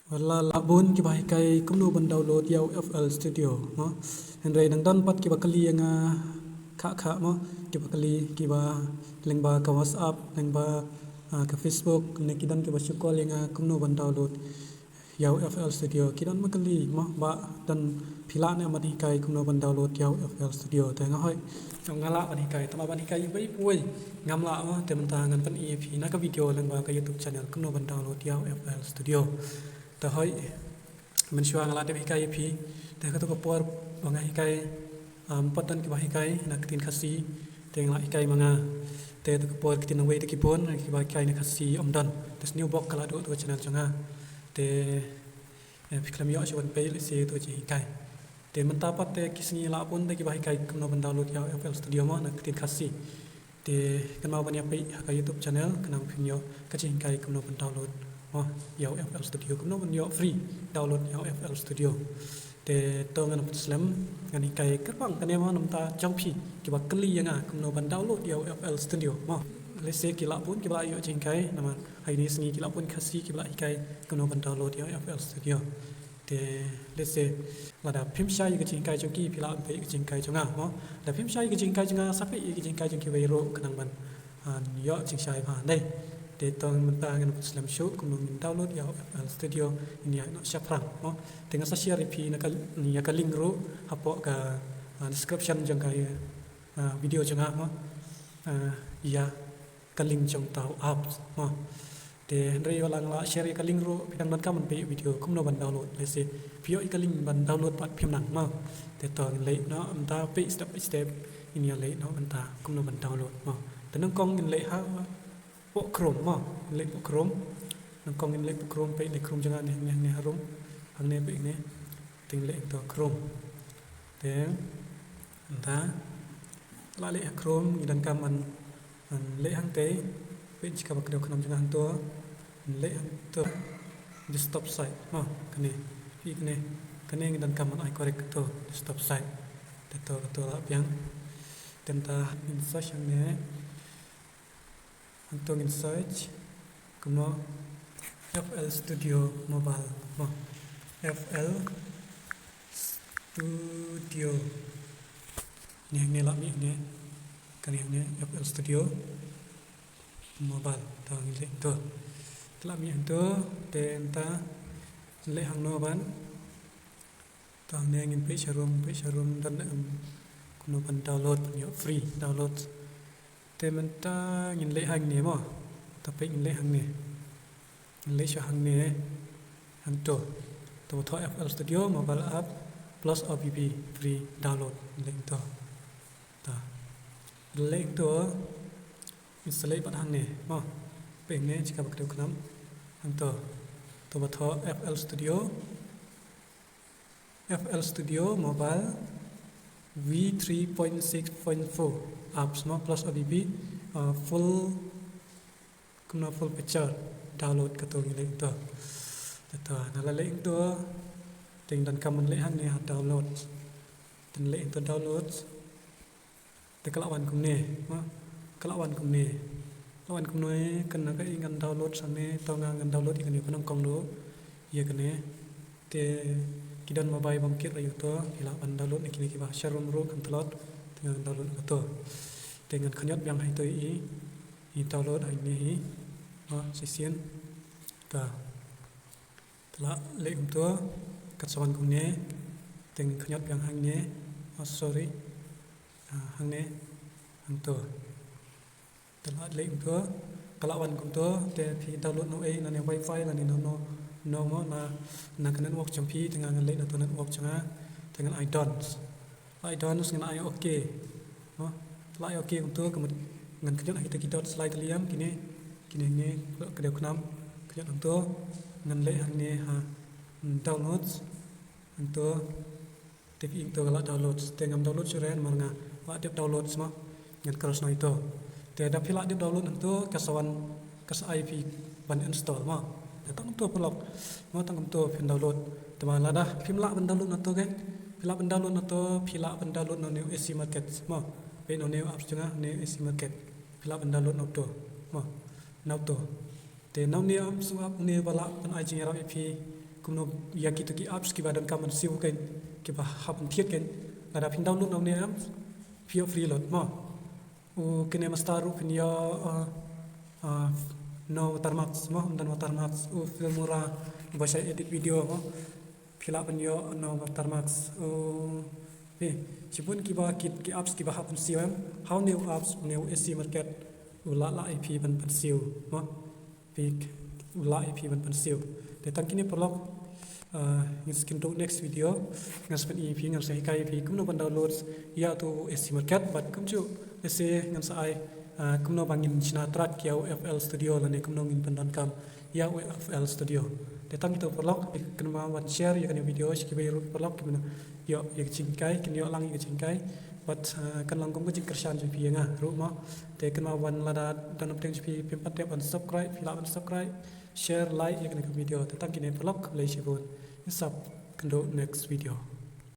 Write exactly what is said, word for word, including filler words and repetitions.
Wala la bun kiba hikai kumno ban download ïa u F L Studio mo. Hynrei dang don pat kiba kylli ïa nga kha kha mo, kiba kylli kiba lyngba ka WhatsApp, lyngba ah, ka Facebook, ne ki don kiba shu call ïa nga kumno ban download ïa u F L Studio. Ki don ba kylli mo, ba don phi lah ne ban hikai kumno ban download ïa u F L Studio. Te nga hoi nga lah ban hikai, tang ban hikai iwei pa iwei ngam lah mo, te mynta ngan pyni ïa phi na ka video lyngba ka YouTube channel kumno ban download ïa u F L Studio. Te hoi mynshuwa nga la dep hikai ïa phi, te kato ka por ba nga hikai, um, pat don kiba hikai na ka ktien Khasi, te nga la hikai ma nga. Te kato ka por ki tip nangwei te ki bun kiba hikai na Khasi ym don. Te sniew bok ka la duh to ka channel jong nga. Te eh, phi khlem ïoh shuh ban peit lehse to jinghikai. Te mynta pat te ki sngi la bun te kiba hikai kumno ban download ïa u F L Studio mo na ka ktien Khasi. Te kynmaw ban ïa peit ha ka YouTube channel khnang phin ïoh ka jinghikai kumno ban download mo ïa u F L Studio, kumno ban ïoh free download ïa u F L Studio. Te to ngan pyni slem, ngan hikai kyrpang kane mo na ka bynta jong phi kiba kylli ïa nga kumno ban download ïa u F L Studio mo. Lehse ki la bun kiba la ïoh jinghikai, namar ha kine ki sngi ki la bun Khasi kiba la hikai kumno ban download ïa u F L Studio. Te lehse lada phim shai ïa ka jinghikai jong ki, phi lah ban peit ïa ka jinghikai jong nga mo. Lada phim shai ïa ka jinghikai jong nga, sa peit ïa ka jinghikai jong kiwei ruh khnang ban, ah, ïoh jingshai bha, ne. Te to mynta ngan pyni slem shuh kumno ngin download ïa u F L Studio, ngin ïa noh shaphrang mo. Te nga sa share ïa phi na ka, ïa ka link ruh hapoh ka, ah, description jong ka, ah, video jong nga mo. Ah, ïa ka link jong uta u apps mo. Te hynrei wat la nga la share ïa ka link ruh, phi dang donkam ban peit video kumno ban download. Lehse phi ïoh ïa ka link ban download pat phim nang mo. Te to ngin leit noh mynta, peit step by step, ngin ïa leit noh mynta kumno ban download mo. Te nyngkong ngin leit hapoh Chrome mo, ngin leit hapoh Chrome. Nyngkong ngin leit hapoh Chrome, peit ne Chrome jong nga ne, ne, ne harum. Hangne peit ne. Te ngin leit hangto Chrome. Te mynta la leit ha Chrome, ngi donkam ban, ban leit hangtei. Peit shi kaba kdew khnam jong nga hangto. Ngin leit hangto desktop site mo, kane. Peit kane. Kane ngi donkam ban ai correct to desktop site. Te to, kato la biang. Te mynta ngin search hangne. Hangto ngin search kumno, F L Studio Mobile mo. F L Studio. Ni hangne la mih ne. Kane hangne F L Studio Mobile. To ngin leit to. La mih hangto, te mynta leit hangno ban. To hangne ngin peit sharum, peit sharum don, em, kumno ban download, ïoh free download. Te mynta ngin leit hangne mo. To peit ngin leit hangne. Ngin leit sha hangne. Hangto. To ba thoh F L Studio Mobile App plus O P P free download. Ngin leit hangto. To. Leit hangto. Ngin select pat hangne mo. Peit hangne shi kaba kdew khnam. Hangto. To ba thoh F L Studio. F L Studio Mobile V three point six point four apps mo plus O P P, uh, full, kumno, full feature download, kato ngin leit hangto. Kato, nga la leit hangto. Te ngin donkam ban leit hangne ha download. Te ngin leit hangto download. Te ka la wan kumne mo, ka la wan kumne. Ka la wan kumne, kane ka, ngan download hangne, to nga ngan download ïa kane, ka nyngkong ruh ïa kane. Te ki don mobile bym kit ruh ïa kato, phi lah ban download na kine kiba sharum ruh kan tlot. Te ngan download kato. Te ngan khynñiot biang ha ito hi, i download hangne hi mo, shisien. Ta. Te la leit kumto, kat sa wan kumne, te ngin khynñiot biang hangne, oh sorry, ah, hangne, hangto. Te la leit kumto, ka la wan kumto, te phi download noh ei, na ne wifi, na ne no, no, no mo, na, na ka network jong phi, te nga ngan leit na to network jong nga, te ngan ai done. Ai done, ngan ai okay. Mo, la ai okay kumto, ka mut ngan khynñiot ha kita ki dot slide liam, kine, kine nge, ka dei khnam, khynñiot hangto, ngan leit hangne ha, mm, downloads, hangto, te phi ïohi to ka la downloads, te ngam download shuh re namar nga la dep download mo, ngan cross noh ito. Te da phi la dep download hangto, ka sa wan, ka sa ai phi ban install mo. Te tang kumto paralok mo, tang kumto phin download. Te ma lada phim lah ban download na to ke, phi lah ban download na to, phi lah ban download na une u A C Market mo. Peit na une u apps jong nga, une u A C Market. Phi lah ban download na uto mo. Na uto. Te na une u apps, u app une ba lah ban ai jingïarap ïa phi kumno ïa kito ki apps kiba donkam ban siew kein, kiba hap ban thied kein. Lada phin download na une em, phi ïoh free lut mo. U KineMaster ruh phin ïoh, uh, uh, no watermarks mo, ym don watermarks. U Filmora ba shai edit video mo, phi lah ban ïoh no watermarks. U, eh, shibun kiba ki, ki apps kiba hap ban siew em. Ha une u apps, une u SC Market, u lah lah ïa phi ban, ban siew mo. Phi, u lah ïa phi ban, ban siew. Te tang kine paralok, uh, ngin sa kynduh next video. Ngan sa pyni ïa phi, ngan sa hikai ïa phi kumno ban download ïa uto u SC Market, bad kumjuh lehse ngan sa ai, uh, kumno ba ngin shna track ïa u FL Studio lane kumno ngin pyndonkam ïa u FL Studio. Te tang kito paralok, kynmaw ban share ïa kane video sha kiwei ruh paralok kiba ïoh ïa ka jinghikai, kin ïoh lang ïa ka jinghikai. Bad, uh, kan long kum ka jingkyrshan jong phi ïa nga ruh mo. Te kynmaw ban, lada don na pdeng jong phi phim pat dep ban subscribe, phi lah ban subscribe, share, like ïa kane ka video. Te tang kine paralok, khublei shibun. Ngin sa kynduh next video.